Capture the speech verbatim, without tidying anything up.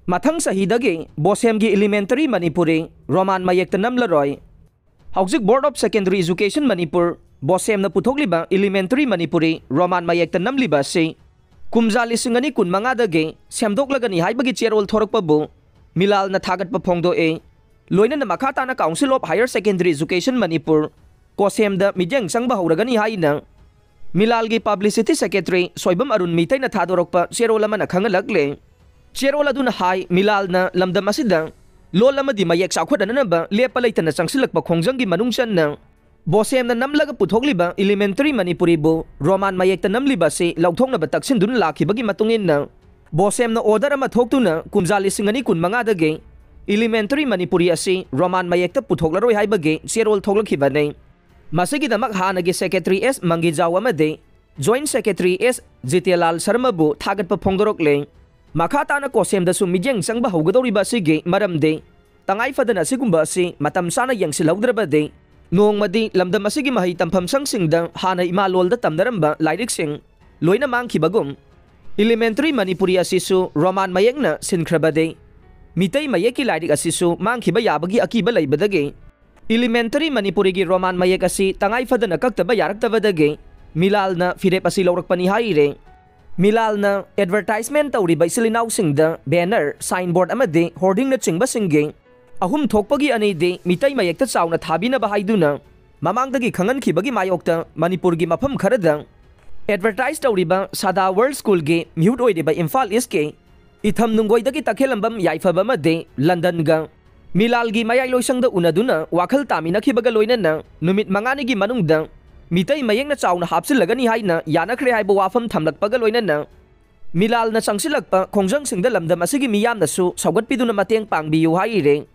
ꯃꯊꯪ ꯆꯍꯤꯗꯒꯤ ꯕꯣꯁꯦꯝꯒꯤ ꯏꯂꯤꯃꯦꯟꯇꯔꯤ ꯃꯅꯤꯄꯨꯔꯤ ꯔꯣꯃꯥꯟ ꯃꯌꯦꯛꯇ ꯅꯝꯂꯔꯣꯏ꯫ ꯍꯧꯖꯤꯛ Board of Secondary Education Manipur, ꯕꯣꯁꯦꯝꯅ ꯄꯨꯊꯣꯛꯂꯤꯕ ꯏꯂꯤꯃꯦꯟꯇꯔꯤ ꯃꯅꯤꯄꯨꯔꯤ ꯔꯣꯃꯥꯟ ꯃꯌꯦꯛꯇ ꯅꯝꯂꯤꯕ ꯑꯁꯤ ꯀꯨꯝꯖꯥ ꯂꯤꯁꯤꯡ ꯑꯅꯤ ꯀꯨꯟ ꯃꯉꯥꯗꯒꯤ ꯁꯦꯝꯗꯣꯛꯂꯒꯅꯤ ꯍꯥꯏꯕꯒꯤ ꯆꯦꯔꯣꯜ ꯊꯣꯔꯛꯄꯕꯨ ꯃꯤꯂꯥꯜꯅ ꯊꯥꯒꯠꯄ ꯐꯣꯡꯗꯣꯛꯏ꯫ ꯂꯣꯏꯅꯅ ꯃꯈꯥ ꯇꯥꯅ Council of Higher Secondary Education Manipur, ꯀꯣꯁꯦꯝꯗ ꯃꯤꯠꯌꯦꯡ ꯆꯪꯕ ꯍꯧꯔꯒꯅꯤ ꯍꯥꯏꯅ ꯃꯤꯂꯥꯜꯒꯤ Publicity Secretary ꯁꯣꯏꯕꯝ ꯑꯔꯨꯟ ꯃꯤꯇꯩꯅ ꯊꯥꯗꯣꯔꯛꯄ ꯆꯦꯔꯣꯜ ꯑꯃꯅ ꯈꯪꯍꯜꯂꯛꯂꯦ꯫ ꯆꯦꯔꯣꯜ ꯑꯗꯨꯅ ꯍꯥꯏ, ꯃꯤꯂꯥꯜꯅ ꯂꯝꯗꯝ ꯑꯁꯤꯗ ꯂꯣꯜ ꯑꯃꯗꯤ ꯃꯌꯦꯛ ꯆꯥꯎꯈꯠꯍꯟꯅꯅꯕ ꯂꯦꯞꯄ ꯂꯩꯇꯅ ꯆꯪꯁꯤꯜꯂꯛꯄ ꯈꯣꯡꯖꯪꯒꯤ ꯃꯅꯨꯡ ꯆꯟꯅ ꯕꯣꯁꯦꯝꯅ ꯅꯝꯂꯒ ꯄꯨꯊꯣꯛꯂꯤꯕ ꯏꯂꯤꯃꯦꯟꯇꯔꯤ ꯃꯅꯤꯄꯨꯔꯤꯕꯨ ꯔꯣꯃꯥꯟ ꯃꯌꯦꯛꯇ ꯅꯝꯂꯤꯕ ꯑꯁꯤ ꯂꯧꯊꯣꯛꯅꯕ ꯇꯛꯁꯤꯟꯗꯨꯅ ꯂꯥꯛꯈꯤꯕꯒꯤ ꯃꯇꯨꯡ ꯏꯟꯅ ꯕꯣꯁꯦꯝꯅ order ꯑꯃ ꯊꯣꯛꯇꯨꯅ ꯀꯨꯝꯖꯥ ꯂꯤꯁꯤꯡ ꯑꯅꯤ ꯀꯨꯟ ꯃꯉꯥꯗꯒꯤ ꯏꯂꯤꯃꯦꯟꯇꯔꯤ ꯃꯅꯤꯄꯨꯔꯤ ꯑꯁꯤ ꯔꯣꯃꯥꯟ ꯃꯌꯦꯛꯇ ꯄꯨꯊꯣꯛꯂꯔꯣꯏ ꯍꯥꯏꯕꯒꯤ ꯆꯦꯔꯣꯜ ꯊꯣꯛꯂꯛꯈꯤꯕꯅꯤ꯫ ꯃꯁꯤꯒꯤꯗꯃꯛ ꯍꯥꯟꯅꯒꯤ Secretary ꯑꯦꯁ ꯃꯪꯒꯤꯖꯥꯎ ꯑꯃꯗꯤ Joint Secretary ꯑꯦꯁ ꯖꯤꯇꯦꯂꯥꯜ ꯁꯔꯃꯕꯨ ꯊꯥꯒꯠꯄ ꯐꯣꯡꯗꯣꯔꯛꯂꯦ꯫ ꯃꯈꯥ ꯇꯥꯅ ꯀꯣꯁꯦꯝꯗꯁꯨ ꯃꯤꯠꯌꯦꯡ ꯆꯪꯕ ꯍꯧꯒꯗꯧꯔꯤꯕ ꯑꯁꯤꯒꯤ ꯃꯔꯝꯗꯤ ꯇꯉꯥꯏ ꯐꯗꯅ ꯑꯁꯤꯒꯨꯝꯕ ꯑꯁꯤ ꯃꯇꯝ ꯆꯥꯅ ꯌꯦꯡꯁꯤꯜꯍꯧꯗ꯭ꯔꯕꯗꯤ ꯅꯣꯡꯃꯗꯤ ꯂꯝꯗꯝ ꯑꯁꯤꯒꯤ ꯃꯍꯩ ꯇꯝꯐꯝ ꯁꯪꯁꯤꯡꯗ ꯍꯥꯟꯅ ꯏꯃꯥ ꯂꯣꯜꯗ ꯇꯝꯅꯔꯝꯕ ꯂꯥꯏꯔꯤꯛꯁꯤꯡ ꯂꯣꯏꯅ ꯃꯥꯡꯈꯤꯕꯒꯨꯝ, ꯏꯂꯤꯃꯦꯟꯇꯔꯤ ꯃꯅꯤꯄꯨꯔꯤ ꯑꯁꯤꯁꯨ ꯔꯣꯃꯥꯟ ꯃꯌꯦꯛꯅ ꯁꯤꯟꯈ꯭ꯔꯕꯗꯤ ꯃꯤꯇꯩ ꯃꯌꯦꯛꯀꯤ ꯂꯥꯏꯔꯤꯛ ꯑꯁꯤꯁꯨ ꯃꯥꯡꯈꯤꯕ ꯌꯥꯕꯒꯤ ꯑꯀꯤꯕ ꯂꯩꯕꯗꯒꯤ ꯏꯂꯤꯃꯦꯟꯇꯔꯤ ꯃꯅꯤꯄꯨꯔꯤꯒꯤ ꯔꯣꯃꯥꯟ ꯃꯌꯦꯛ ꯑꯁꯤ ꯇꯉꯥꯏ ꯐꯗꯅ ꯀꯛꯇꯕ ꯌꯥꯔꯛꯇꯕꯗꯒꯤ ꯃꯤꯂꯥꯜꯅ ꯐꯤꯔꯦꯞ ꯑꯁꯤ ꯂꯧꯔꯛꯄꯅꯤ ꯍꯥꯏꯔꯦ꯫ ꯃꯤꯂꯥꯜꯅ advertisement ꯇꯧꯔꯤꯕ ꯏꯆꯤꯜ ꯏꯅꯥꯎꯁꯤꯡꯗ banner, signboard ꯑꯃꯗꯤ hoardingꯅꯆꯤꯡꯕꯁꯤꯡꯒꯤ ꯑꯍꯨꯝ ꯊꯣꯛꯄꯒꯤ ꯑꯅꯤꯗꯤ ꯃꯤꯇꯩ ꯃꯌꯦꯛꯇ ꯆꯥꯎꯅ ꯊꯥꯕꯤꯅꯕ ꯍꯥꯏꯗꯨꯅ ꯃꯃꯥꯡꯗꯒꯤ ꯈꯪꯍꯟꯈꯤꯕꯒꯤ ꯃꯥꯌꯣꯛꯇ ꯃꯅꯤꯄꯨꯔꯒꯤ ꯃꯐꯝ ꯈꯔꯗ advertise ꯇꯧꯔꯤꯕ ꯁꯥꯗꯥ World Schoolꯒꯤ ꯃꯤꯍꯨꯠ ꯑꯣꯏꯔꯤꯕ ꯏꯝꯐꯥꯜ Eastꯀꯤ ꯏꯊꯝ ꯅꯨꯡꯒꯣꯏꯗꯒꯤ ꯇꯈꯦꯜꯂꯝꯕꯝ ꯌꯥꯏꯐꯕ ꯑꯃꯗꯤ ꯂꯟꯗꯟꯒ ꯃꯤꯂꯥꯜꯒꯤ ꯃꯌꯥꯏꯂꯣꯏꯁꯪꯗ ꯎꯅꯗꯨꯅ ꯋꯥꯈꯜ ꯇꯥꯃꯤꯟꯅꯈꯤꯕꯒ ꯂꯣꯏꯅꯅ ꯅꯨꯃꯤꯠ ꯃꯉꯥꯅꯤꯒꯤ ꯃꯅꯨꯡꯗ ꯃꯤꯇꯩ ꯃꯌꯦꯛꯅ ꯆꯥꯎꯅ ꯍꯥꯞꯆꯤꯜꯂꯒꯅꯤ ꯍꯥꯏꯅ ꯌꯥꯅꯈ꯭ꯔꯦ ꯍꯥꯏꯕ ꯋꯥꯐꯝ ꯊꯝꯂꯛꯄꯒ ꯂꯣꯏꯅꯅ ꯃꯤꯂꯥꯜꯅ ꯆꯪꯁꯤꯜꯂꯛꯄ ꯈꯣꯡꯖꯪꯁꯤꯡꯗ ꯂꯝꯗꯝ ꯑꯁꯤꯒꯤ ꯃꯤꯌꯥꯝꯅꯁꯨ ꯁꯧꯒꯠꯄꯤꯗꯨꯅ ꯃꯇꯦꯡ ꯄꯥꯡꯕꯤꯌꯨ ꯍꯥꯏꯔꯦ꯫